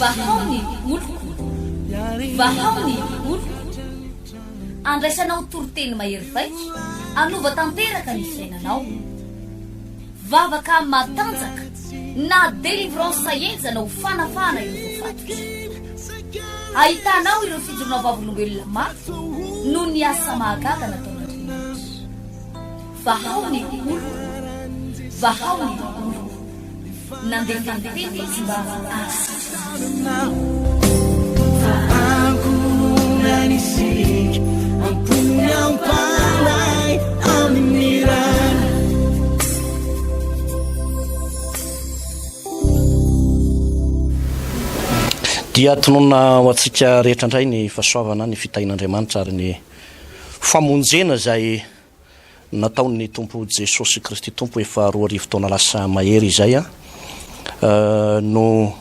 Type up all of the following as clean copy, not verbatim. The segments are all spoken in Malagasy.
Vahao ny oloko, vahao ny oloko. Andraisanao toriteny mahery vaika hanova tanteraka ny fiainanao. Vavaka matanjaka na délivrance henjana ho fanafahana ireo voafatotra. Ahitanao ireo fijoroana vavolombelona mafy noho ny asa mahagaga nataon'Andriamanitra. Vahao ny oloko, vahao ny oloko. Nandefa ny teny izy mba hahasitrana azy. Dia tononina ho antsika rehetra indray ny fahasoavana, ny fitahian'Andriamanitra ary ny famonjena izay nataon'ny Tompo Jesosy Kristy Tompo efa 2000 taona lasa mahery izay no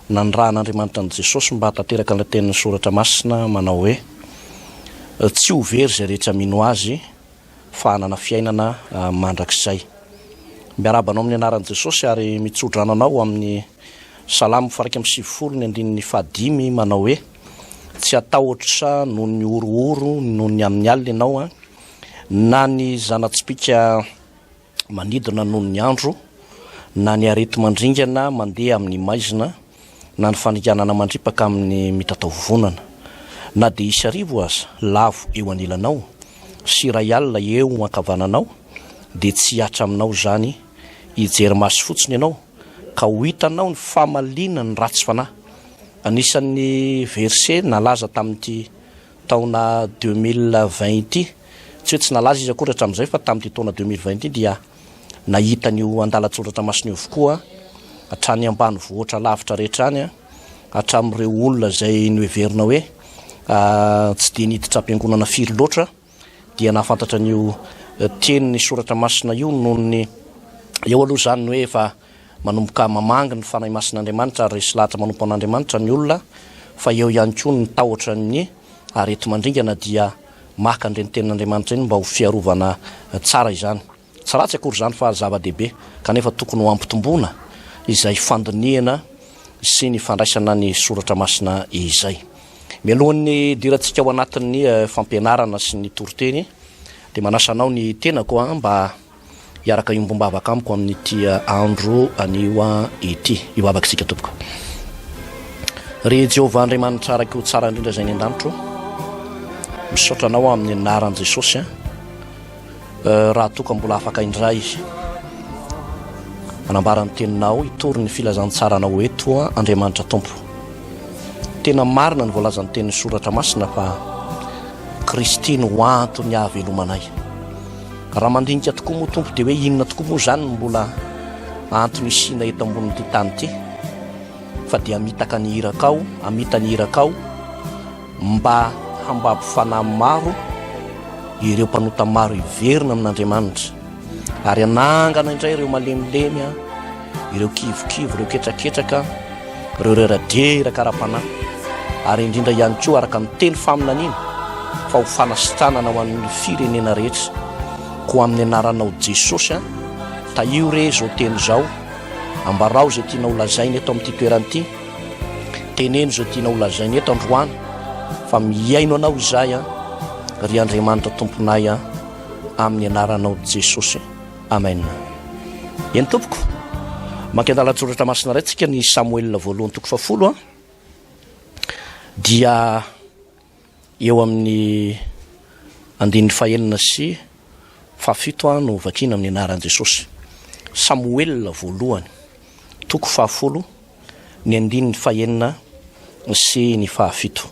nanirahan'Andriamanitra an'i Jesosy mba hahatanteraka ilay tenin'ny Soratra Masina manao hoe, Tsy ho very izay rehetra mino Azy fa hanana fiainana mandrakizay. Miarahaba anao amin'ny anaran'i Jesosy ary mitsodrano anao amin'ny Salamo faha 91 ny andininy fahadimy manao hoe, Tsy hatahotra noho ny horohoro noho ny amin'ny alina ianao, na ny zana-tsipìka manidina noho ny andro, na ny areti-mandringana mandeha amin'ny maizina, na ny fandringanana mandripaka amin'ny mitataovovonana. Na dia hisy arivo aza lavo eo anilanao, sy iray alina eo ankavananao, dia tsy hihatra aminao izany, hijery maso fotsiny ianao, ka ho hitanao ny famaliana ny ratsy fanahy. Anisan'ny verset nalaza tamin'ity taona 2020 ity, tsy hoe tsy nalaza izy akory hatramin'izay fa tamin'ity taona 2020 ity dia nahita an'io andalan-tsoratra masina io avokoa hatrany ambanivohitra lavitra rehetra any, hatramin'ireo olona izay noheverina hoe tsy dia niditra am-piangonana firy loatra dia nahafantatra an'io tenin'ny soratra masina io noho ny eo aloha izany ny hoe efa manomboka mamangy ny Fanahy Masin'Andriamanitra ary resy lahatra manompo an'Andriamanitra ny olona fa eo ihany koa ny tahotra ny areti-mandringana dia maka an'ireny tenin'Andriamanitra ireny mba ho fiarovana tsara izany. Tsy ratsy akory izany fa zava-dehibe kanefa tokony ho ampitomboana izay fandinihana sy ny fandraisana ny soratra masina izay. Mialohan'ny hidirantsika ao anatin'ny fampianarana sy ny toriteny dia manasa anao ny tenako mba hiaraka hiombom-bavaka amiko amin'ity andro anio ity. Hivavaka isika tompoko. Ry Jehovah Andriamanitra araka io tsara indrindra izay any an-danitro, misaotra anao amin'ny anaran'i Jesosy. Raha toa ka mbola afaka indray manambara ny teninao, hitory ny filazantsaranao eto Andriamanitra Tompo. Tena marina ny voalazan'ny tenin'ny soratra masina fa Kristy no antony hahavelomanay. Raha mandinika tokoa moa Tompo dia hoe inona tokoa moa izany no mbola antony isiana eto ambonin'ity tany ity fa dia hamitaka ny irakao, hamita ny irakao mba hambabo fanahy maro ireo mpanota maro hiverina amin'Andriamanitra ary hanangana indray ireo malemilemy, ireo kivikivy, ireo ketraketraka, ireo reradreraka ara-panahy ary indrindra ihany koa araka ny teny faminaniana fa ho fanasitranana ho an'ny firenena rehetra. Koa amin'ny anaranao Jesosy, tahio re izao teny izao, ambarao izay tianao holazaina eto amin'ity toerana ity. Teneno izao tianao holazaina eto androany fa mihaino anao izahay an, ry Andriamanitra Tomponay an, amin'ny anaranao Jesosy. Amen. Eny tompoko, maka andalan-tsoratra masina iray tsika ny Samoela voalohany toko fahafolo an, dia Eo amin'ny andininy fahenina sy fahafito no vakiana amin'ny anaran'i Jesosy. Samoela voalohany, toko fahafolo, ny andininy fahenina sy ny fahafito.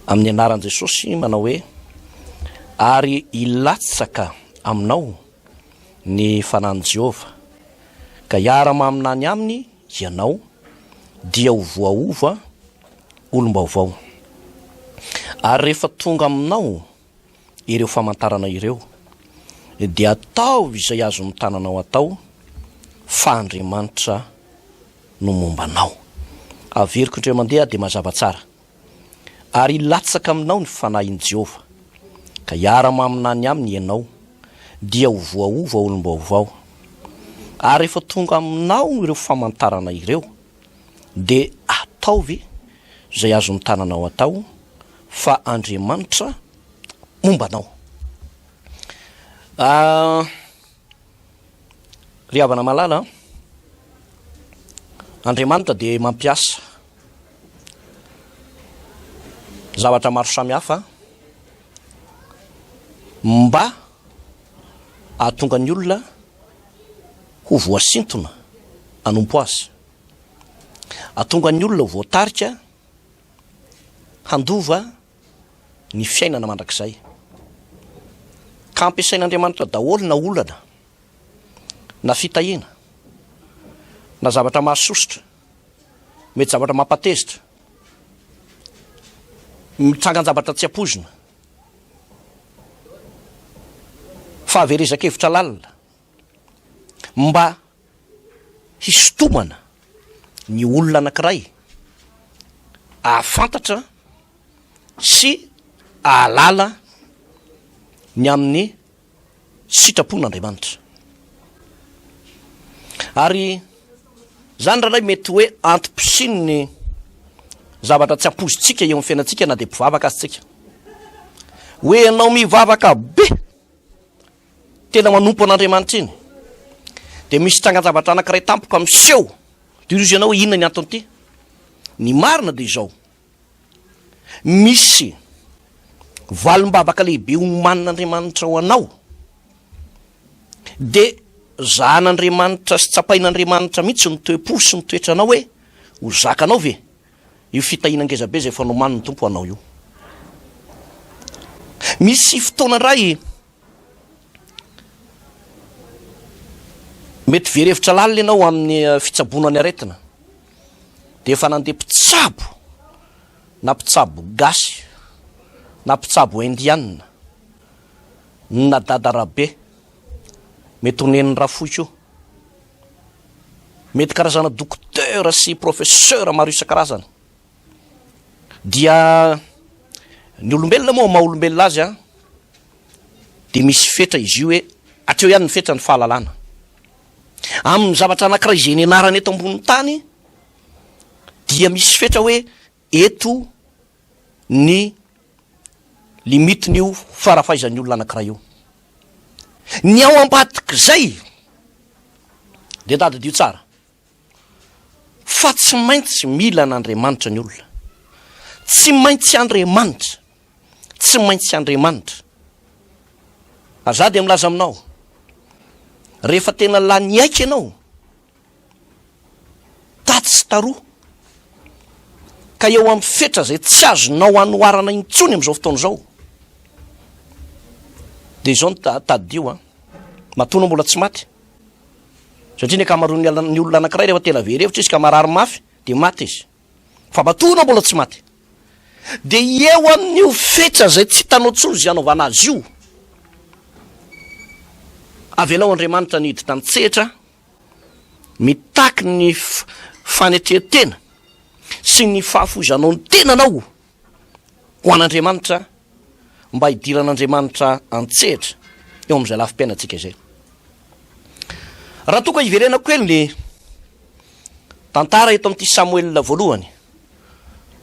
Amin'ny anaran'i Jesosy manao hoe, Ary hilatsaka aminao ny fanahin'i Jehovah, ka hiara-maminany aminy ianao, dia ho voaova olom-baovao. Ary rehefa tonga aminao ireo famantarana ireo, dia ataovy izay azon'ny tananao atao, fa Andriamanitra no momba anao. Averiko indray mandeha dia mazava tsara. Ary hilatsaka aminao ny fanahin'i Jehovah, ka hiara-maminany aminy ianao, dia ho voaova olom-baovao. Ary rehefa tonga aminao ireo famantarana ireo, dia. Ataovy izay azon'ny tananao atao fa Andriamanitra momba anao. Ah, ry havana malala an, Andriamanitra dia mampiasa zavatra maro samihafa mba hahatonga ny olona ho voasintona hanompo azy. Hahatonga ny olona ho voatarika handova ny fiainana mandrakizay. Ka ampiasain'Andriamanitra daholo na olana, na fitahiana, na zavatra mahasosotra, mety zavatra mampatezitra, mitrangan-javatra tsy ampoizina, fahaverezan-kevitra lalina, mba hisintomana ny olona anankiray hahafantatra sy hahalala ny amin'ny sitrapon'Andriamanitra. Ary izany rahalahy mety hoe antom-pisian'ny zavatra tsy ampoizintsika eo amin'ny fiainantsika na dia mpivavaka aza tsika. Hoe ianao mivavaka be tena manompo an'Andriamanitra iny, dia misy trangan-javatra anankiray tampoka miseho, dia hoy izy ianao hoe inona ny anton'ity? Ny marina dia izao, misy valim-bavaka lehibe omanin'Andriamanitra ho anao, dia zahan'Andriamanitra sy tsapain'Andriamanitra mihitsy ny toe-po sy ny toetranao hoe ho zakanao ve io fitahiana ngezabe izay efa nomanin'ny Tompo ho anao io. Misy fotoana indray Mety very hevitra lalina ianao amin'ny eh, fitsaboana ny aretina. Dia efa nandeha mpitsabo na mpitsabo gasy na mpitsabo indiana na dada rabe mety ho nen'ny rafohy koa. Mety karazana docteur sy professeur maro isan-karazany. Dia ny olombelona moa maha olombelona azy an, dia misy fetra izy io hoe hatreo ihany ny fetra ny fahalalana. Amin'ny zavatra anankiray izay nianarana eto ambonin'ny tany dia misy fetra hoe eto ny limite-n'io fara-fahaizan'ny olona anankiray io. Ny ao ambadik'izay dia tadidio tsara. Fa tsy maintsy mila an'Andriamanitra ny olona. Tsy maintsy Andriamanitra. Tsy maintsy Andriamanitra. Ary za dia milaza aminao, rehefa tena lany aika ianao, tatsy sy taroa, ka eo amin'ny fetra izay tsy azonao anoharana intsony amin'izao fotoana izao, dia izao no tadidio an, matoa anao mbola tsy maty, Satria ny ankamaroan'ny ny olona anankiray rehefa tena very hevitra izy ka marary mafy dia maty izy. Fa matoa ianao mbola tsy maty dia eo amin'io fetra izay tsy hitanao intsony izay hanaovana azy io, avelao Andriamanitra ny hiditra an-tsehatra mitaky ny fanetren-tena sy ny fahafoizanao ny tenanao ho an'Andriamanitra mba hidiran'Andriamanitra an-tsehatra eo amin'izay lafim-piainantsika izay. Raha toa ka hiverenako kely ny tantara eto amin'ity Samoela voalohany,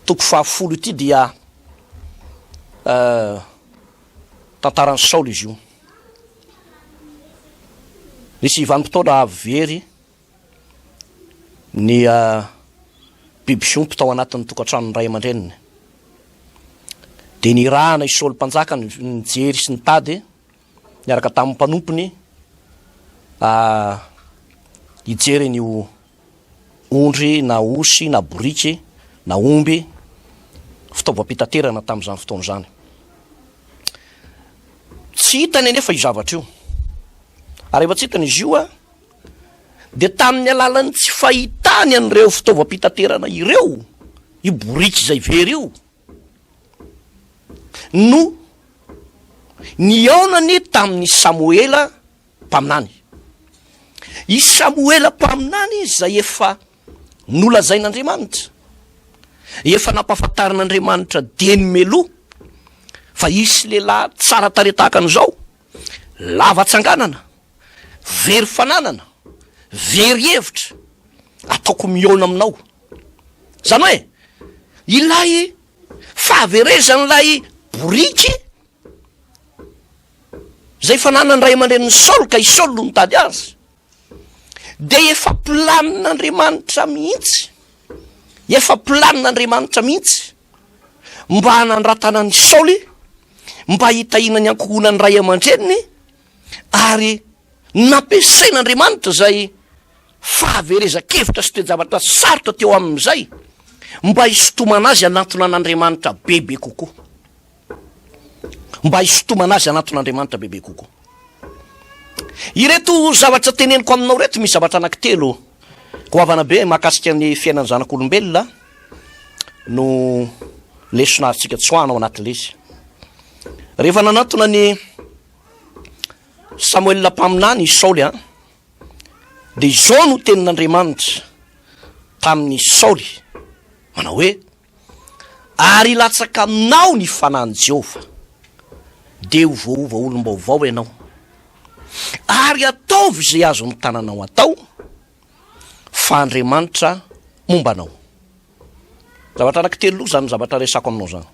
toko fahafolo ity dia uh, tantaran'i Saoly izy io. Nisy vanim-potoana avy very ny biby fiompy tao anatin'ny tokantranon'ny ray aman-dreniny. Dia nirahana i Saoly mpanjaka nijery sy nitady niaraka tamin'ny mpanompony hijery an'io ondry na osy na boriky na omby fitaovam-pitaterana tamin'izany fotoana izany. Tsy hitany anefa io zavatra io. Ary rehefa tsy hitany izy io, dia tamin'ny alalan'ny tsy fahitany an'ireo fitaovam-pitaterana ireo, io boriky izay very io, no nihaonany tamin'i Samoela mpaminany. I Samoela mpaminany izay efa nolazain'Andriamanitra, efa nampahafantarin'Andriamanitra dieny meloa fa hisy lehilahy tsara tarehy tahaka an'izao, lava tsanganana, Very fananana, very hevitra, ataoko mihaona aminao. Izany hoe, Ilay fahaverezan'ilay boriky izay fananan'ny ray aman-drenin'i Saoly ka i Saoly no nitady azy, dia efa planin'Andriamanitra mihitsy, efa planin'Andriamanitra mihitsy mba hanandratana an'i Saoly, mba hitahiana ny ankohonan'ny ray aman-dreniny, ary nampiasain'Andriamanitra izay fahaverezan-kevitra sy toe-javatra sarotra teo aminy izay mba hisintomana azy hanantona an'Andriamanitra bebe kokoa. Mba hisintomana azy hanantona Andriamanitra bebe kokoa. Ireto zavatra teneniko aminao ireto misy zavatra anankitelo goavana be mahakasika ny fiainan'ny zanak'olombelona no lesona azontsika tsoahana ao anatin'ilay izy. Rehefa nanantona ny Samoela mpaminany i Saoly an, Dia izao no tenin'Andriamanitra tamin'i Saoly, manao hoe, Ary hilatsaka aminao ny fanahin'i Jehovah, dia ho voaova olom-baovao ianao. Ary ataovy izay azon'ny tananao atao, fa Andriamanitra momba anao. Zavatra anankitelo loha izany zavatra resako aminao izany.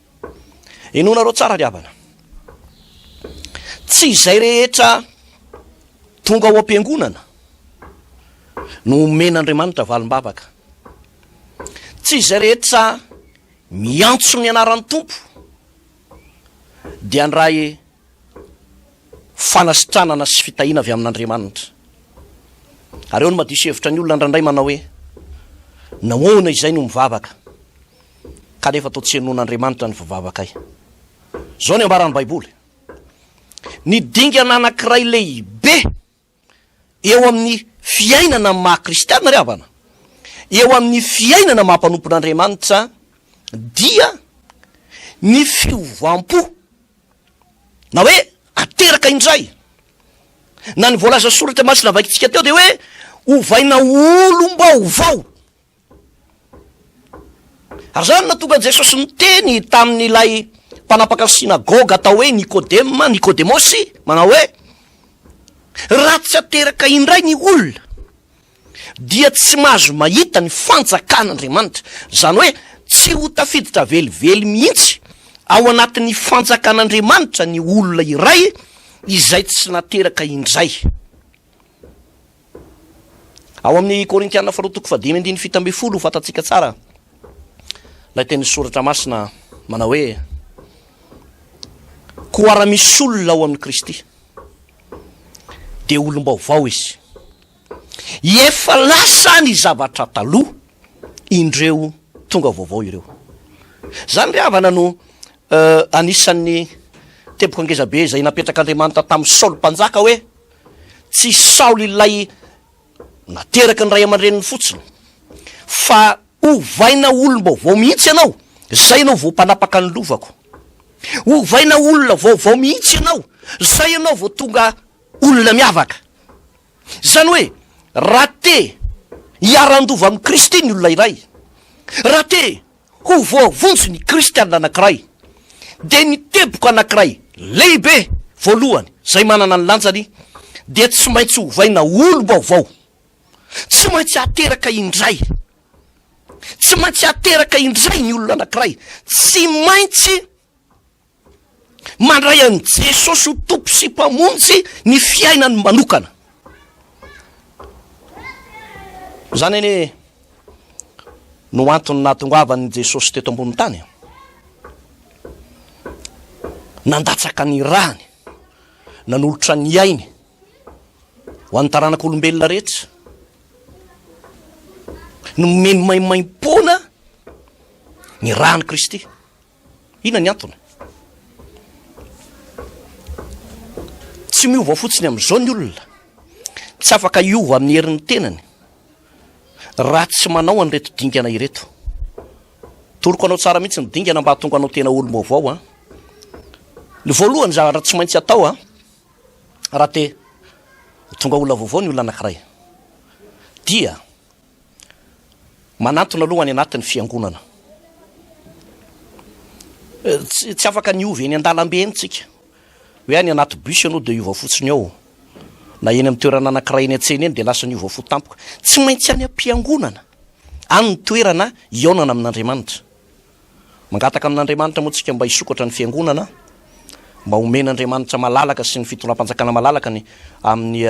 Henoinareo tsara ry havana. Tsy izay rehetra tonga ao am-piangonana no omen'Andriamanitra valim-bavaka. Tsy izay rehetra miantso ny anaran'ny Tompo dia handray fanasitranana sy fitahiana avy amin'Andriamanitra. Ary eo no madiso hevitra ny olona indraindray manao hoe, Nahoana izay no mivavaka kanefa toa tsy henoin'Andriamanitra ny fivavakay? Izao ny ambaran'ny Baiboly, Ny dingana anankiray lehibe eo amin'ny fiainana amin'ny maha kristiana ry havana, eo amin'ny fiainana maha mpanompon'Andriamanitra dia ny fiovam-po na hoe ateraka indray na ny voalaza soratra masina vakintsika teo dia hoe ovaina olom-baovao. Ary izany no nahatonga an'i Jesosy niteny tamin'ilay mpanapaka ny synagoga atao hoe Nikodema, Nikodemosy, manao hoe, Raha tsy ateraka indray ny olona, dia tsy mahazo mahita ny fanjakan'Andriamanitra. Izany hoe tsy ho tafiditra velively mihitsy ao anatin'ny fanjakan'Andriamanitra ny olona iray izay tsy nateraka indray. Ao amin'ny Korintiana faharoa toko fahadimy andininy 17, fantatsika tsara ilay tenin'ny soratra masina manao hoe, Koa raha misy olona ao amin'i Kristy, dia olom-baovao izy. Efa lasa ny zavatra taloha, indreo tonga vaovao ireo. Izany ry havana no anisan'ny teboka ngezabe izay napetrak'Andriamanitra tamin'i Saoly mpanjaka hoe, Tsy Saoly ilay nateraky ny ray aman-dreniny fotsiny, fa ovaina olom-baovao mihitsy ianao, zay ianao vao mpanapaka ny lovako. Ovaina olona vaovao mihitsy ianao, zay ianao vao tonga olona miavaka. Izany hoe, raha te hiara-handova amin'i Kristy ny olona iray, raha te Ho voavonjy ny kristiana anankiray, dia ny teboka anankiray lehibe voalohany izay manana ny lanjany dia tsy maintsy ovaina olom-baovao, tsy maintsy ateraka indray, tsy maintsy ateraka indray ny olona anankiray, tsy maintsy Mandray an'i Jesosy ho Tompo sy Mpamonjy ny fiainany manokana. Izany anie no antony nahatongavan'i Jesosy teto ambony tany. Nandatsaka ny rany, nanolotra ny ainy ho an'ny taranak'olombelona rehetra. Nomeny maimaimpoana ny ran'i Kristy. Inona ny antony? Tsy miova fotsiny amin'izao ny olona. Tsy afaka hiova amin'ny herin'ny tenany raha tsy manao an'ireto dingana ireto. Toroko anao tsara mihitsy ny dingana mba hahatonga anao tena olom-baovao an. Ny voalohany zavatra tsy maintsy atao an, raha te ho tonga olona vaovao ny olona anankiray dia Manantona aloha any anatin'ny fiangonana. Tsy, tsy afaka ny hiova eny an-dalambe eny tsika. Hoe any anaty bus ianao dia hiova fotsiny ao. Na eny amin'ny toerana anankiray eny an-tsena eny dia lasa niova fo tampoka. Tsy maintsy any am-piangonana. Any ny toerana hihaonana amin'Andriamanitra. Mangataka amin'Andriamanitra moa tsika mba hisokatra ny fiangonana, mba homen'Andriamanitra malalaka sy ny fitondram-panjakana malalaka ny amin'ny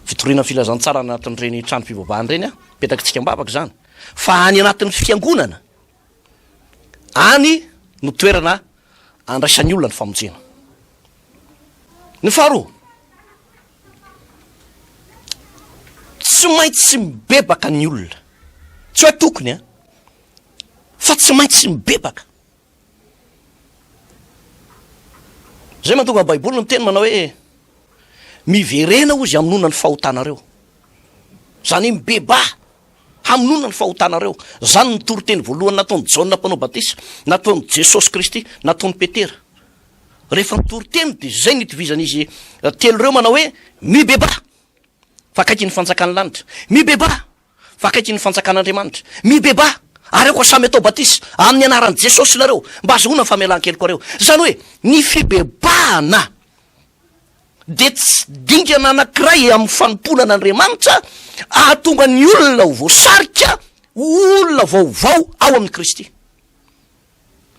fitoriana ny filazantsara anatin'ireny trano fivavahana ireny. Apetrakintsika am-bavaka izany. Fa any anatin'ny fiangonana, any no toerana andraisan'ny olona ny famonjena. Ny faharoa, tsy maintsy mibebaka ny olona. Tsy hoe tokony an, fa tsy maintsy mibebaka. Zay mahatonga ny Baiboly miteny manao hoe miverena hozy hamonoana ny fahotanareo. Zany hoe mibebaha hamonoana ny fahotanareo. Zany ny toriteny voalohany nataon'i Jaona mpanao batisa, nataon'i Jesosy Kristy, nataon'i Petera. Rehefa nitory teny dia zay nitovizan'izy telo ireo manao hoe mibebaha fa akaiky ny fanjakan'ny lanitra. Mibebaha fa akaiky ny fanjakan'Andriamanitra. Mibebaha ary aoka samy atao batisa amin'ny anaran'i Jesosy nareo mba hazahoana ny famelan-kelokareo. Izany hoe ny fibebahana dia tsy dingana anankiray amin'ny fanompoana an'Andriamanitra ahatonga ny olona ho voasarika ho olona vaovao ao amin'i Kristy.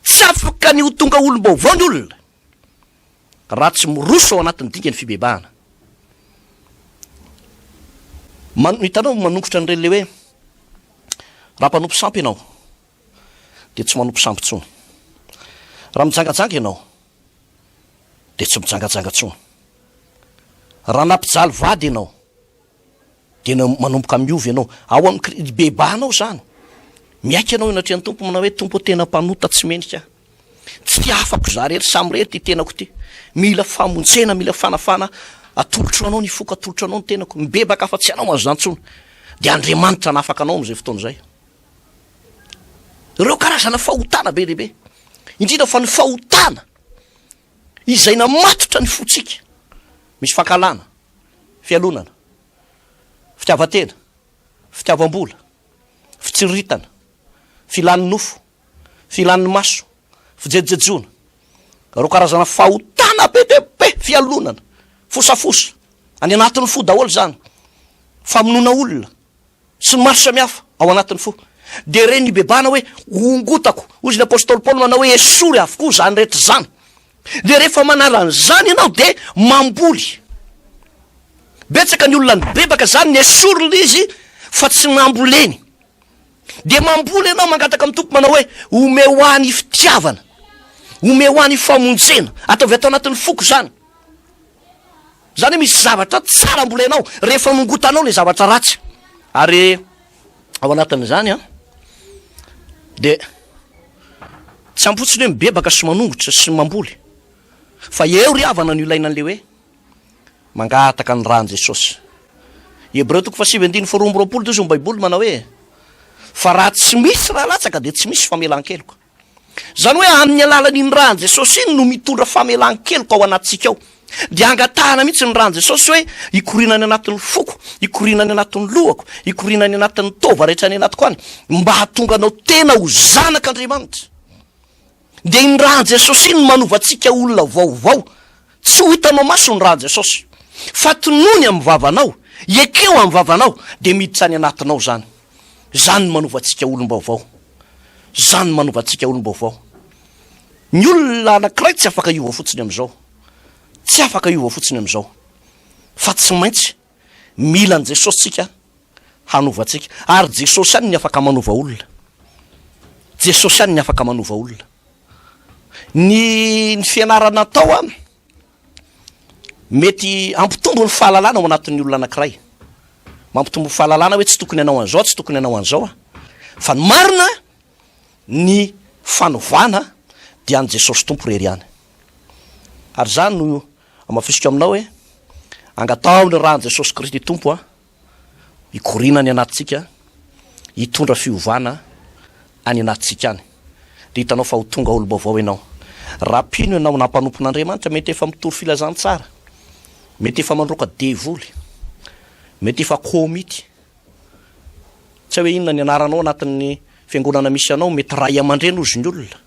Tsy afaka ny ho tonga olom-baovao ny olona raha tsy miroso ao anatin'ny dingan'ny fibebahana. Man, hitanao manongotra an'ireny le hoe raha mpanompo sampy ianao dia tsy manompo sampy intsony. Raha mijangajanga ianao dia tsy mijangajanga intsony. Raha nampijaly vady ianao Dia manomboka miova ianao. Ao amin'ny Kri-, ibebahanao izany. Miaiky ianao eo anatrehan'ny Tompo manao hoe, Tompo ô, tena mpanota tsy mendrika aho. Tsy afako izaho irery, samirery ity tenako ity. Mila famonjena, mila fanafahana. Atolotro Anao ny foko, atolotro Anao ny tenako. Mibebaka afa tsy Anao an'izany intsony. Dia Andriamanitra hanafaka anao amin'izay fotoana izay. Ireo karazana fahotana be dia be. Indrindra fa ny fahotana izay namatotra ny fontsika. Misy fankahalana, fialonana, fitiavan-tena, fitiavam-bola, fitsiriritana, filan'ny nofo, filan'ny maso, fijejojejoana, ireo karazana fahotana be dia be, fialonana, fosafosa, any anatin'ny fo daholo izany, famonoana olona, sy ny maro samihafa ao anatin'ny fo. Dia ireny nibebahana hoe, Hongotako, hozy ny apostoly Paoly manao hoe, esory avokoa izany rehetra izany. Dia rehefa manala an'izany ianao dia mamboly. Betsaka ny olona nibebaka izany, nesorina izy fa tsy namboleny. Dia mamboly ianao mangataka amin'ny Tompo manao hoe, omeo ahy ny fitiavana, omeo ahy ny famonjena, ataovy ato anatin'ny foko izany. Izany hoe misy zavatra tsara ambolenao rehefa nongotanao ilay zavatra ratsy. Ary ao anatin'izany an, dia tsy ampy fotsiny hoe mibebaka sy manongotra sy mamboly. Fa eo ry havana no ilaina an'ilay hoe mangataka ny ran'i Jesosy. Hebreo toko fahasivy andininy faharoa amby roapolo toy izao ny Baiboly manao hoe fa raha tsy misy ra latsaka dia tsy misy famelan-keloka. Izany hoe amin'ny alalan'iny ran'i Jesosy iny no mitondra famelan-keloka ao anatintsika ao. Dia angatahana mihitsy ny ran'i Jesosy hoe hikoriana any anatin'ny foko, hikoriana any anatin'ny lohako, hikoriana any anatin'ny taova rehetra any anatiko any, mba hahatonga anao tena ho zanak'Andriamanitra. Dia iny ran'i Jesosy iny no manova antsika olona vaovao. Tsy ho hitanao maso ny ran'i Jesosy, fa tonony amin'ny vavanao, ekeo amin'ny vavanao, dia miditra any anatinao izany. Izany no manova antsika olom-baovao. Izany no manova antsika olom-baovao. Ny olona anankiray tsy afaka hiova fotsiny amin'izao. Tsy afaka hiova fotsiny amin'izao. Fa tsy maintsy mila an'i Jesosy tsika hanova antsika. Ary Jesosy ihany ny afaka manova olona. Jesosy ihany ny afaka manova olona. Ny ny fianarana atao an, mety hampitombo ny fahalalana ao anatin'ny olona anankiray. Mampitombo fahalalana hoe tsy tokony hanao an'izao, tsy tokony hanao an'izao aho. Fa ny marina, ny fanovana dia an'i Jesosy Tompo irery ihany. Ary izany no hamafisiko aminao hoe, angataho ny ran'i Jesosy Kristy Tompo an, hikoriana any anatintsika, hitondra fiovana any anatintsika any. Dia hitanao fa ho tonga olom-baovao ianao. Raha mpino ianao na mpanompon'Andriamanitra, mety efa mitory filazantsara, mety efa mandroaka devoly, mety efa komity. Tsy hay hoe inona ny anaranao anatin'ny fiangonana misy anao, mety ray aman-dreny hozy ny olona.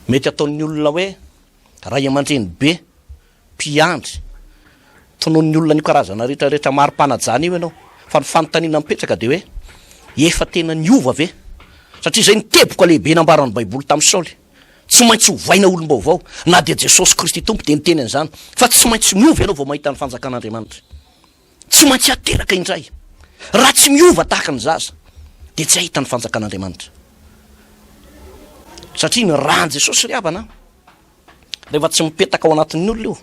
Mety ataon'ny olona hoe ray aman-dreny be. mpiandry. Tononin'ny olona an'io karazana rehetra rehetra mari-panajana io ianao. Fa ny fanontaniana mipetraka dia hoe, efa tena niova ve? Satria izay ny teboka lehibe nambaran'ny Baiboly tamin'i Saoly. Tsy maintsy ovaina olom-baovao. Na dia Jesosy Kristy Tompo dia niteny an'izany, fa tsy maintsy miova ianao vao mahita ny fanjakan'Andriamanitra. Tsy maintsy ateraka indray. Raha tsy miova tahaka ny zaza, dia tsy hahita ny fanjakan'Andriamanitra. Satria ny ran'i Jesosy ry havana, rehefa tsy mipetaka ao anatin'ny olona io,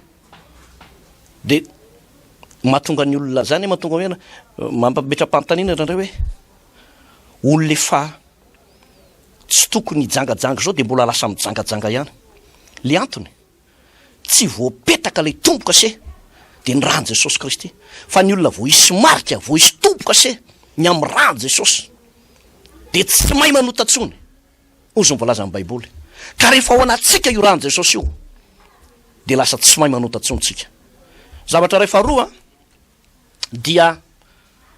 dia mahatonga ny olona zany, mahatonga hoe mampametra-panontaniana indraindray hoe olona efa tsy tokony hijangajanga izao dia mbola lasa mijangajanga ihany. Le antony, tsy voapetaka ilay tombo-kase dia ny ran'i Jesosy Kristy, fa ny olona voaisy marika, voaisy tombo-kase ny amin'ny ran'i Jesosy dia tsy mahay manota intsony, hoy izao ny voalazan'ny Baiboly. Ka rehefa ao anatintsika io ran'i Jesosy io dia lasa tsy mahay manota intsony tsika. Zavatra iray faharoa dia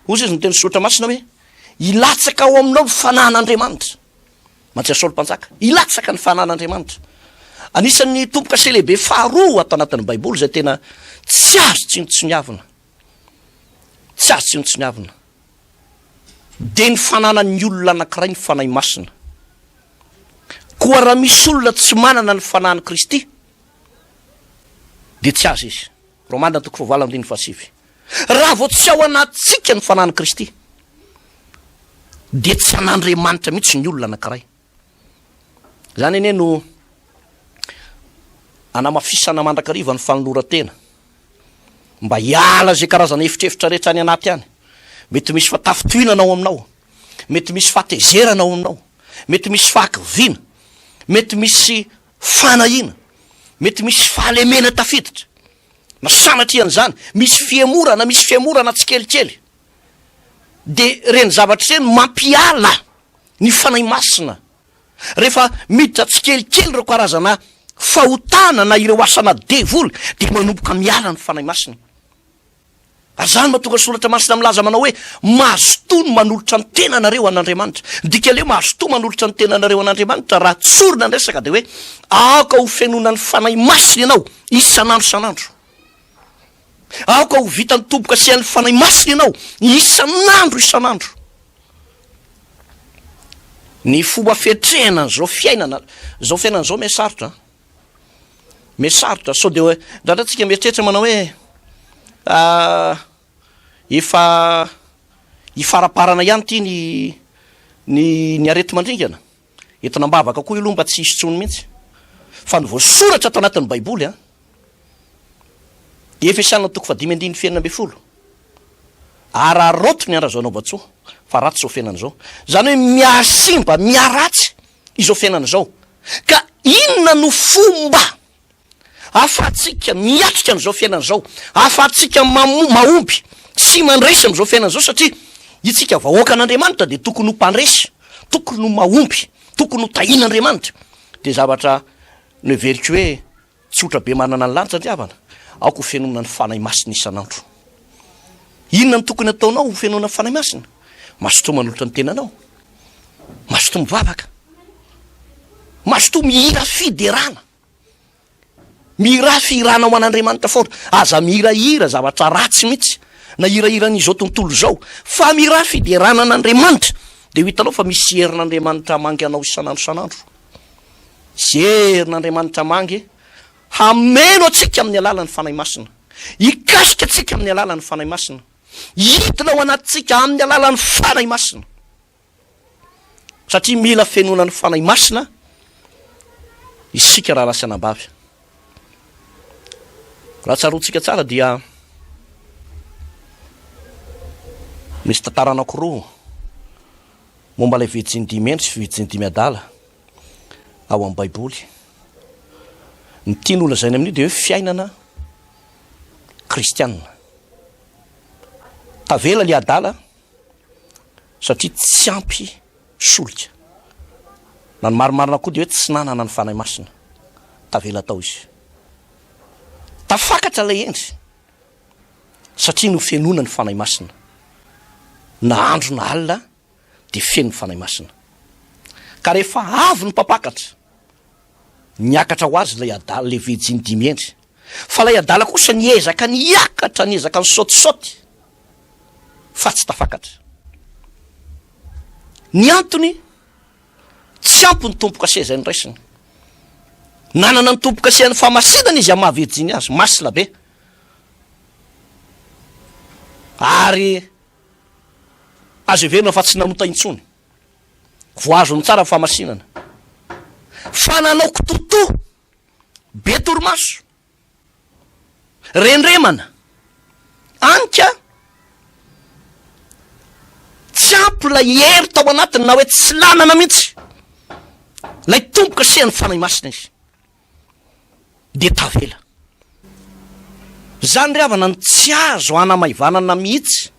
hoy izy ny teny soratra masina hoe hilatsaka ao aminao ny fanahin'Andriamanitra. Mantsy Saoly mpanjaka, hilatsaka ny fanahin'Andriamanitra. Anisan'ny tombo-kase lehibe faharoa ato anatin'ny Baiboly izay tena tsy azo tsinontsiniavina. Tsy azo tsinontsiniavina. Dia ny fananan'ny olona anankiray ny Fanahy Masina. Koa raha misy olona tsy manana ny Fanahin'i Kristy, dia tsy azy izy. Romana toko fahavalo andininy fahasivy. Raha vao tsy ao anatintsika ny Fanahin'i Kristy, dia tsy an'Andriamanitra mihitsy ny olona anankiray. Izany anie no anamafisana mandrakariva ny fanoloran-tena, mba hiala izay karazana efitrefitra rehetra any anaty any. Mety misy fahatafintohinana ao aminao, mety misy fahatezerana ao aminao, mety misy fahakiviana, mety misy Fanahiana, mety misy fahalemena tafiditra, na sanatria an'izany, misy fihemorana, misy fihemorana tsikelikely. Dia ireny zavatra ireny mampiala ny Fanahy Masina. Rehefa miditra tsikelikely ireo karazana fahotana na ireo asana devoly, dia manomboka miala ny Fanahy Masina. Ary izany no mahatonga ny Soratra Masina milaza manao hoe, Mazotoa ny manolotra ny tenanareo an'Andriamanitra. Ny dikan'ilay hoe mazotoa manolotra ny tenanareo an'Andriamanitra, raha tsorina ny resaka dia hoe, aoka ho fenoina ny Fanahy Masina ianao isan'andro isan'andro. Aoka ho vitan'ny tombo-kasihan'ny Fanahy Masina ianao isan'andro isan'andro. Ny fomba fiatrehana an'izao fiainana, izao fiainana izao miha-sarotra an. Mety sarotra sao dia hoe indraindray tsika mieritreritra manao hoe efa hifaraparana ihany ity ny ny ny areti-mandringana. Entina am-bavaka koa io aloha mba tsy hisy intsony mihitsy. Fa ny voasoratra ato anatin'ny Baiboly an, Efesiana toko fahadimy andininy fahenina ambin'ny folo, Araraoty ny andro azo anaovan-tsoa, fa ratsy izao fiainana izao. Izany hoe mihasimba, miharatsy izao fiainana izao. Ka inona no fomba ahafahantsika miatrika an'izao fiainana izao, ahafahantsika mahomby sy mandresy amin'izao fiainana izao? Satria isika vahoakan'Andriamanitra dia tokony ho mpandresy, tokony ho mahomby, tokony ho tahian'Andriamanitra. Dia zavatra noheveriko hoe Tsotra be manana ny lanjany ry havana, aoka ho fenoina ny Fanahy Masina isan'andro. Inona no tokony hataonao ho fenoina ny Fanahy Masina? Mazotoa manolotra ny tenanao. Mazotoa mivavaka. Mazotoa mihira fiderana. Mihirà fihirana ho an'Andriamanitra foana. Aza mihirahira zavatra ratsy mihitsy, na hirahiran'izao tontolo izao, fa mihirà fiderana an'Andriamanitra, dia ho hitanao fa misy herin'Andriamanitra hamangy anao isan'andro isan'andro. Herin'Andriamanitra mangy hameno antsika amin'ny alalan'ny Fanahy Masina, hikasika antsika amin'ny alalan'ny Fanahy Masina, hidina ao anatintsika amin'ny alalan'ny Fanahy Masina. Satria mila fenoina ny Fanahy Masina isika rahalahy sy anabavy. Raha tsaroantsika tsara dia misy tantara anankiroa momba ilay virjiny dimy hendry sy virjiny dimy adala ao amin'ny Baiboly. Ny tiany holazaina amin'io dia hoe fiainana kristianina. Tavela ilay adala satria tsy ampy solika. Na ny marimarina koa dia hoe tsy nanana ny Fanahy Masina. Tavela tao izy. Tafakatra ilay hendry satria nofenoina ny Fanahy Masina. Na andro na alina dia feno ny Fanahy Masina. Ka rehefa avy ny mpampakatra, niakatra ho azy ilay adala, ilay virjiny dimy hendry. Fa ilay adala kosa niezaka niakatra, niezaka nisaotisaoty, fa tsy tafakatra. Ny antony, Tsy ampy ny tombo-kase izay noraisiny. Nanana ny tombo-kasehan'ny fahamasinana izy amin'ny maha virjiny azy, masina be. Ary azo heverina fa tsy nanota intsony. Voahazony tsara ny fahamasinana. Fa nanao kitotoa, be torimaso. Rendremana, anika, tsy ampy ilay hery tao anatiny na hoe tsy lanana mihitsy ilay tombo-kasehan'ny Fanahy Masina izy. Dia tavela. Izany ry havana no tsy azo hanamaivanana mihitsy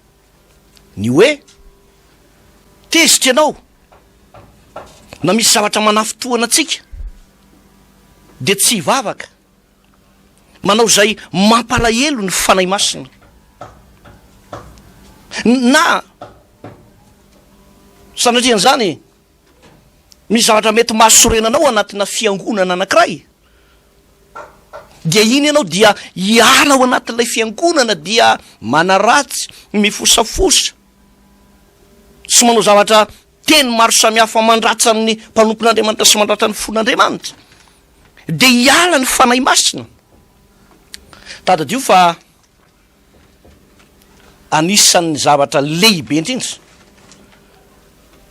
ny hoe tezitra ianao na misy zavatra manafintohina antsika dia tsy hivavaka. Manao izay mampalahelo ny Fanahy Masina. Na sanatrian'izany, misy zavatra mety mahasorena anao anatina fiangonana anankiray, dia iny ianao dia hiala ao anatin'ilay fiangonana dia manaratsy, mifosafosa, sy manao zavatra teny maro samihafa mandratsa ny mpanompon'Andriamanitra sy mandratra ny fon'Andriamanitra. Dia hiala ny Fanahy Masina. Tadidio fa anisan'ny zavatra lehibe indrindra,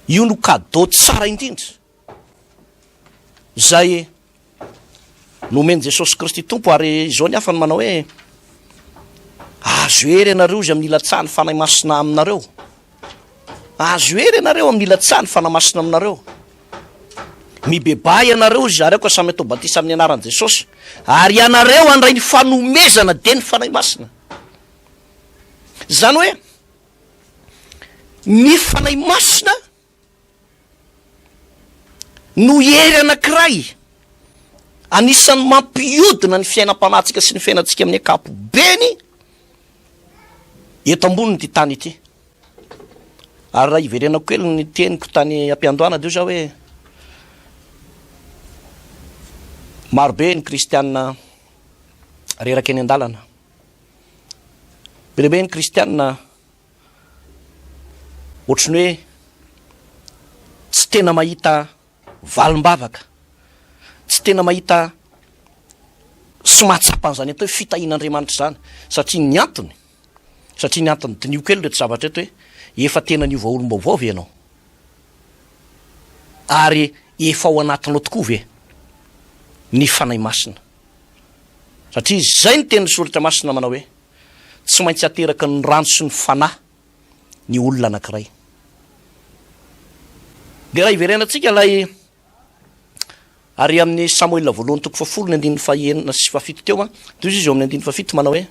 io no cadeau tsara indrindra izay nomen'i Jesosy Kristy Tompo, ary izao ny hafa no manao hoe, azo hery ianareo izy amin'ny ilatsahan'ny Fanahy Masina aminareo. Azo hery ianareo amin'ny ilatsahan'ny Fanahy Masina aminareo. Mibebaha ianareo izy ary aoka samy atao batisa amin'ny anaran'i Jesosy, ary ianareo handray ny fanomezana dia ny Fanahy Masina. Izany hoe ny Fanahy Masina no hery anankiray anisan'ny mampiodina ny fiainam-panahintsika sy ny fiainantsika amin'ny ankapobeny eto ambonin'ity tany ity. Ary raha hiverenako kely ny teniko tany am-piandohana dia hoy za hoe marobe ny kristiana reraka eny an-dalana. Be dia be ny kristiana ohatry ny hoe tsy tena mahita valim-bavaka, tsy tena mahita sy mahatsapa an'izany atao hoe fitahian'Andriamanitra izany, satria ny antony, satria ny antony, diniho kely ireto zavatra ireto hoe efa tena niova olom-baovao ve ianao? Ary efa ao anatinao tokoa ve ny Fanahy Masina? Satria izay ny tenin'ny Soratra Masina manao hoe tsy maintsy ateraky ny rano sy ny Fanahy ny olona anankiray. Dia raha hiverenantsika ilay ary amin'ny Samoela voalohany toko fahafolo ny andininy fahenina sy fahafito teo, dia hoy izy eo amin'ny andininy fahafito manao hoe,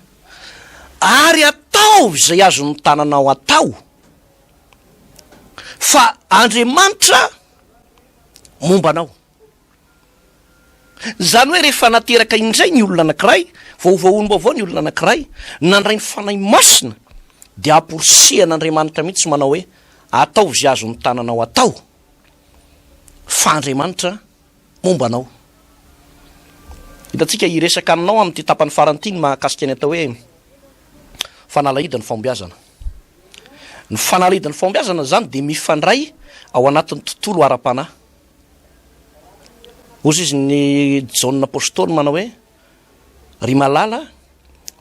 ary ataovy izay azon'ny tananao atao, fa Andriamanitra momba anao. Izany hoe rehefa nateraka indray ny olona anankiray, vaovao olom-baovao ny olona anankiray, nandray ny Fanahy Masina, dia amporisihan'Andriamanitra mihitsy manao hoe, ataovy izay azon'ny tananao atao, fa Andriamanitra momba anao. Hitantsika hiresaka aminao amin'ity tapany farany ity ny mahakasika ny atao hoe fanalahidin'ny fahombiazana. Ny fanalahidin'ny fahombiazana izany dia mifandray ao anatin'ny tontolo ara-panahy. Hozy izy ny Jaona Apostoly manao hoe, Ry malala,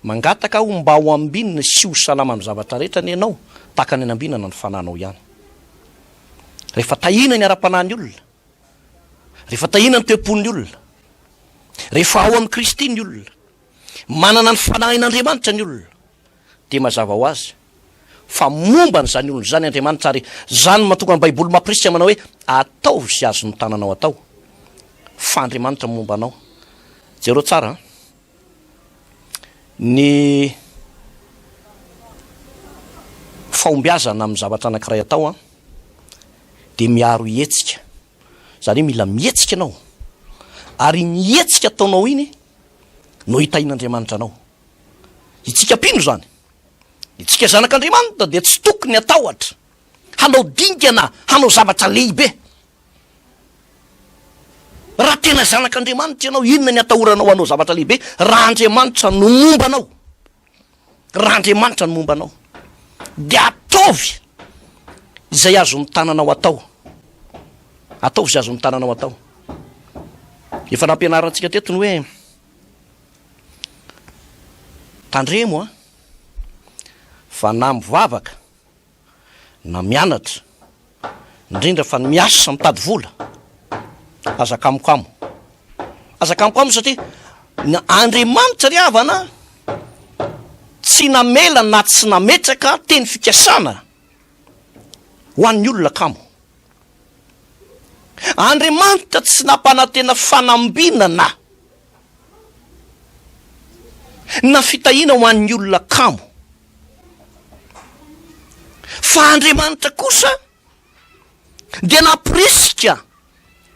mangataka aho mba ho ambinina sy ho salama amin'ny zavatra rehetra anie ianao, tahaka ny anambinana ny fanahinao ihany. Rehefa tahiana ny ara-panahin'ny olona, rehefa tahiana ny toe-pon'ny olona, rehefa ao amin'i Kristy ny olona, manana ny fanahin'Andriamanitra ny olona, dia mazava ho azy fa momba an'izany olona izany Andriamanitra ary izany no mahatonga ny Baiboly mampirisika manao hoe ataovy izay azon'ny tananao atao fa Andriamanitra momba anao. Jereo tsara an! Ny fahombiazana amin'ny zavatra anankiray atao an, dia miaro hetsika. Izany hoe mila mihetsika ianao. Ary iny hetsika ataonao iny no hitahian'Andriamanitra anao. Itsika mpino izany, itsika zanak'Andriamanitra dia tsy tokony hatahotra hanao dingana hanao zavatra lehibe. Raha tena zanak'Andriamanitra ianao, inona ny atahoranao hanao zavatra lehibe raha Andriamanitra no momba anao? Raha Andriamanitra no momba anao, dia ataovy izay azon'ny tananao atao. Ataovy izay azon'ny tananao atao. Efa nampianarantsika teto ny hoe tandremo a, fa na mivavaka na mianatra, indrindra fa ny miasa mitady vola, aza kamokamo. Aza kamokamo satria ny Andriamanitra ry havana tsy namela na tsy nametraka teny fikasana ho an'ny olona kamo. Andriamanitra tsy nampanantena fanambinana na fitahiana ho an'ny olona kamo. Fa Andriamanitra kosa dia nampirisika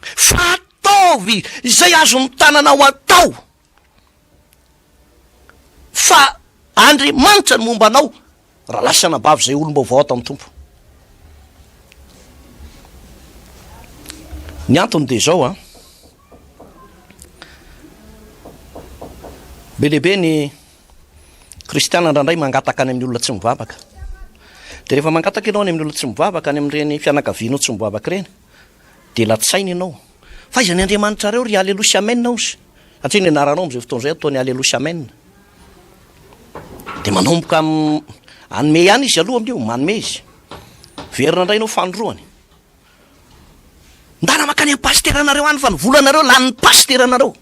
fa ataovy izay azon'ny tananao atao fa Andriamanitra no momba anao rahalahy sy anabavy izay olom-baovao ato amin'ny Tompo. Ny antony dia izao an. Be dia be ny Kristiana indraindray mangataka any amin'ny olona tsy mivavaka. Dia rehefa mangataka ianao any amin'ny olona tsy mivavaka, any amin'ireny fianakavianao tsy mivavaka ireny, dia latsaina ianao. Fa aiza ny Andriamanitrareo ry Aleloia sy Amen hozy? Satria ny anaranao amin'izay fotoana izay ataony Aleloia sy Amen. Dia manomboka hanome ihany izy aloha amin'io, manome izy. Verina indray ianao fanindroany. Ndana makany amin'ny pasiteranareo any fa ny volanareo lanin'ny pasiteranareo.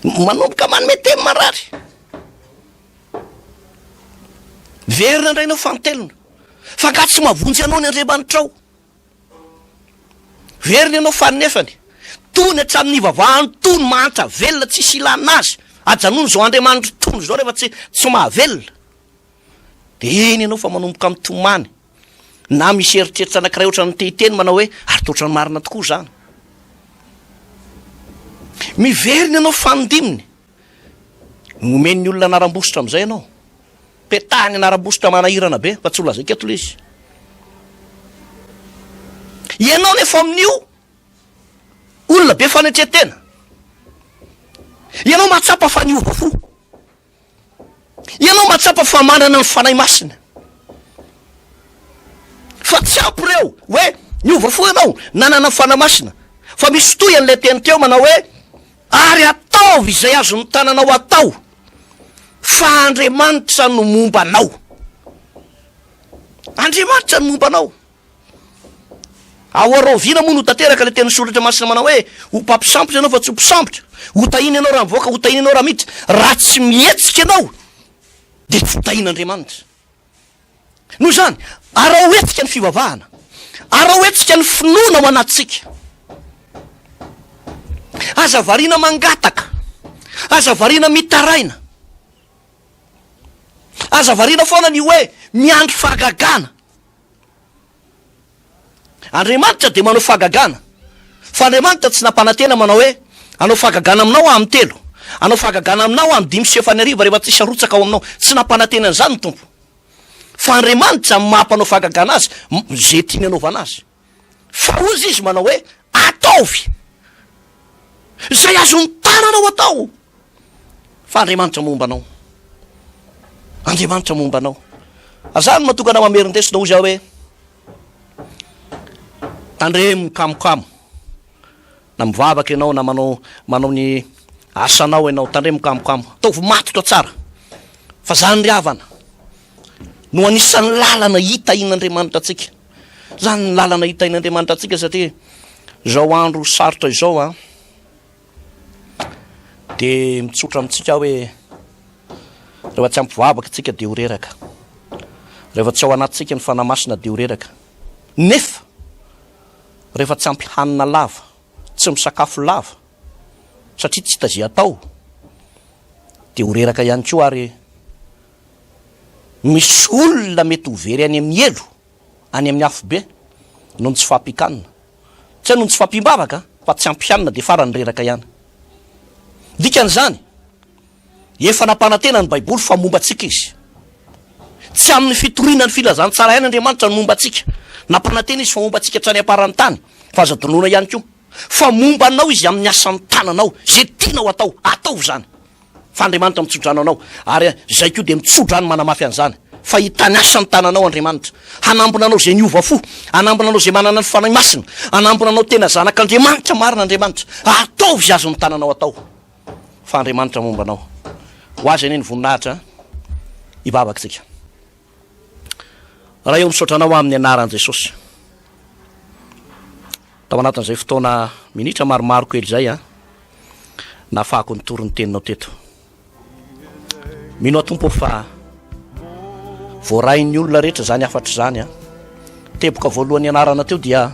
Manomboka manome teny marary. Verina indray ianao fanintelony. Fa angaha tsy mahavonjy anao ny Andriamanitrao? Verina ianao faninefany. Tony hatramin'ny ivavahany tony mahantra velona tsisy ilana azy. Ajanony izao Andriamanitro tony izao rehefa tsy tsy mahavelona. Dia eny ianao fa manomboka mitomany na misy eritreritra anankiray ohatran'ny te hiteny manao hoe ary toa ohatran'ny marina tokoa izany. Miverina ianao fanindiminy. Nomen'ny olona anaram-bositra amin'izay ianao. Petahiny anaram-bositra manahirana be fa tsy ho lazaiko eto ilay izy. Ianao nefa amin'io olona be fanetren-tena. Ianao mahatsapa fa niova fo. Ianao mahatsapa fa manana ny Fanahy Masina. Fa tsy ampy ireo hoe niova fo ianao, nanana ny Fanahy Masina. Fa misy toy an'ilay teny teo manao hoe, ary ataovy izay azon'ny tananao atao, fa Andriamanitra no momba anao. Andriamanitra no momba anao. Ahoa rahoviana moa no tanteraka ilay tenin'ny Soratra Masina manao hoe, Ho mpampisambotra ianao fa tsy ho mpisambotra, ho tahiana ianao raha mivoaka, ho tahiana ianao raha miditra. Raha tsy mihetsika ianao dia tsy ho tahian'Andriamanitra. Noho izany, araho hetsika ny fivavahana, araho hetsika ny finoana ao anatintsika. Aza variana mangataka, aza variana mitaraina, aza variana foana ny hoe miandry fahagagana. Andriamanitra dia manao fahagagana. Fa Andriamanitra tsy nampanantena manao hoe, Hanao fahagagana aminao aho amin'ny telo, hanao fahagagana aminao aho amin'ny 45 rehefa tsisy arotsaka ao aminao. Tsy nampanantena an'izany ny Tompo. Fa Andriamanitra amin'ny maha mpanao fahagagana Azy, izay tiany hanaovana azy. Fa hozy Izy manao hoe, Ataovy izay azon'ny tananao atao. Fa Andriamanitra momba anao. Andriamanitra momba anao. Azany no mahatonga anao mamerin-desona hozy aho hoe, Tandremo ny kamokamo. Na mivavaka ianao na manao manao ny asanao ianao, tandremo ny kamokamo. Ataovy matotra tsara. Fa zany ry havana no anisan'ny lalana hitahian'Andriamanitra antsika. Zany ny lalana hitahian'Andriamanitra antsika satria izao andro sarotra izao an. Dia mitsotra amintsika aho hoe rehefa tsy ampy vavaka isika dia ho reraka. Rehefa tsy ao anatintsika ny Fanahy Masina dia ho reraka. Nefa rehefa tsy ampy hanina lava, tsy misakafo lava satria tsy hita izay atao dia ho reraka ihany koa ary misy olona mety ho very any amin'ny helo, any amin'ny afobe noho ny tsy fahampian-kanina. Tsy noho ny tsy fahampiam-bavaka fa tsy ampy hanina dia farany reraka ihany. Dikan'izany, efa nampanantena ny Baiboly fa momba antsika Izy. Tsy amin'ny fitoriana ny filazantsara ihany Andriamanitra no momba antsika. Nampanantena Izy fa momba antsika hatrany am-paran'ny tany, fa aza adinoina ihany koa fa momba anao Izy amin'ny asan'ny tananao. Izay tianao atao, ataovy izany. Fa Andriamanitra mitsodrano anao, ary izay koa dia mitsodrano manamafy an'izany. Fa hita ny asan'ny tananao Andriamanitra. Hanambina anao izay niova fo, hanambina anao izay manana ny Fanahy Masina, hanambina anao tena zanak'Andriamanitra marina Andriamanitra. Ataovy izay azon'ny tananao atao. Fa Andriamanitra momba anao. Ho Azy anie ny voninahitra. Hivavaka isika. Ray ô misaotra anao aho amin'ny anaran'i Jesosy. Tao anatin'izay fotoana minitra maromaro kely izay an, nahafahako nitory ny teninao teto. Mino aho Tompo fa voarain'ny olona rehetra izany hafatra izany an. Teboka voalohany anarana teo dia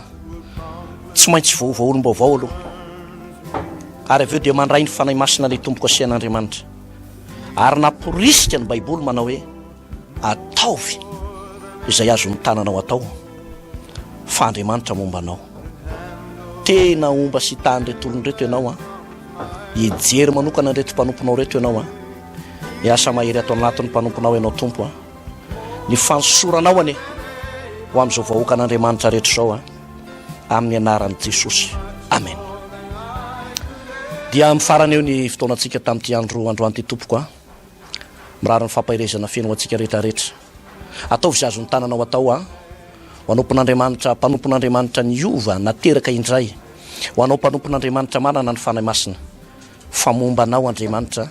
tsy maintsy voaova olom-baovao aloha. Ary avy eo dia mandray ny Fanahy Masina ilay Tompoko asian'Andriamanitra. Ary namporisika ny Baiboly manao hoe ataovy izay azon'ny tananao atao fa Andriamanitra momba anao. Tena homba sy hitahan'ireto olona ireto ianao an. Hijery manokana an'ireto mpanomponao ireto ianao an. Ny asa mahery ato anatin'ny mpanomponao ianao Tompo an. Ny fanosoranao anie ho amin'izao vahoakan'Andriamanitra rehetra izao an. Amin'ny anaran'i Jesosy. Amen. Dia mifarana eo ny fotoanantsika tamin'ity andro androany ity tompoko an. Mirary ny fampaherezana feno ho antsika rehetra rehetra. Ataovy izay azon'ny tananao atao an. Ho anao mpon'Andriamanitra, mpanompon'Andriamanitra niova, nateraka indray. Ho anao mpanompon'Andriamanitra manana ny Fanahy Masina. Fa momba anao Andriamanitra,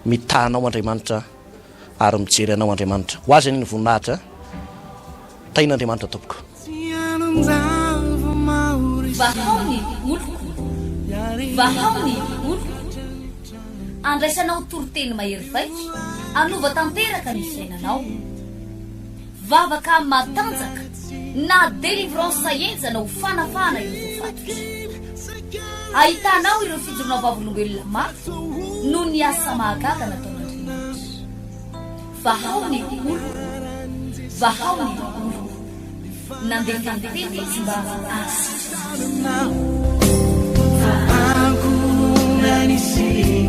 mitaha anao Andriamanitra ary mijery anao Andriamanitra. Ho Azy anie ny voninahitra. Tahin'Andriamanitra tompoko. Vahao ny oloko, vahao ny oloko. Andraisanao toriteny mahery vaika, hanova tanteraka ny fiainanao. Vavaka matanjaka na délivrance henjana ho fanafahana ireo voafatotra. Ahitanao ireo fijoroana vavolombelona mafy noho ny asa mahagaga nataon'Andriamanitra. Vahao ny oloko, vahao ny oloko. Nandefa ny teny izy mba hahasitrana azy.